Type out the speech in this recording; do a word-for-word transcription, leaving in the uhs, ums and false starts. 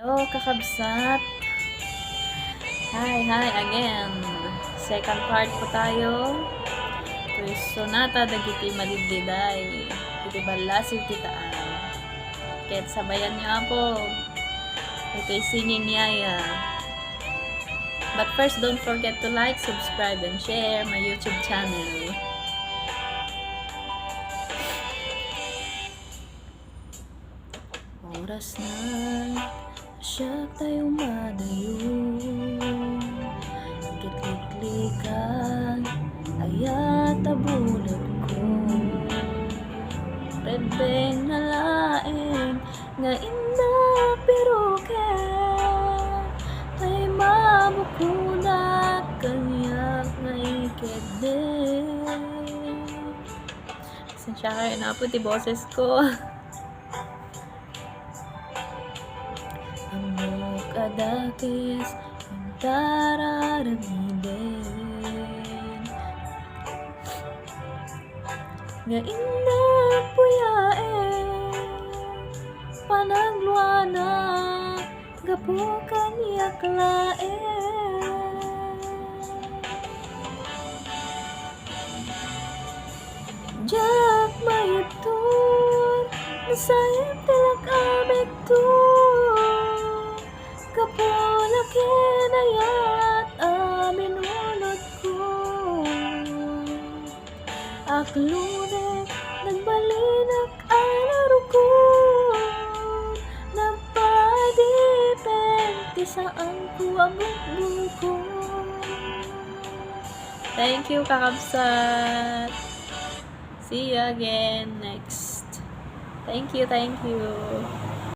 Hello, kakabsat. Hi, hi again. Second part po tayo. Toy sonata dagiti madiddiday iti ballasiw ti taan. Ket sabayan niyo, Apo. Ito'y singing yaya. But first, don't forget to like, subscribe, and share my YouTube channel. Oras na, siak tayo madayo. Kitliklikan, ayat a bulag ko. Red beng na laeng nga innak piruken, tay mabukunak kaniak nga ikedden. Pasensya kayo na po ti boses ko. Ammok a dakes intararamiden. Nga innak puyaen, panagluana, gapu kaniak laeng. Diak maibtur, nasayem ti lak-amekto. Gapu la ken ayat a binunotko. Akludek, nagbalinak a narukod. Nagpadipen ti saanko a bukbukod. Thank you, kakabsat. See you again next. Thank you, thank you.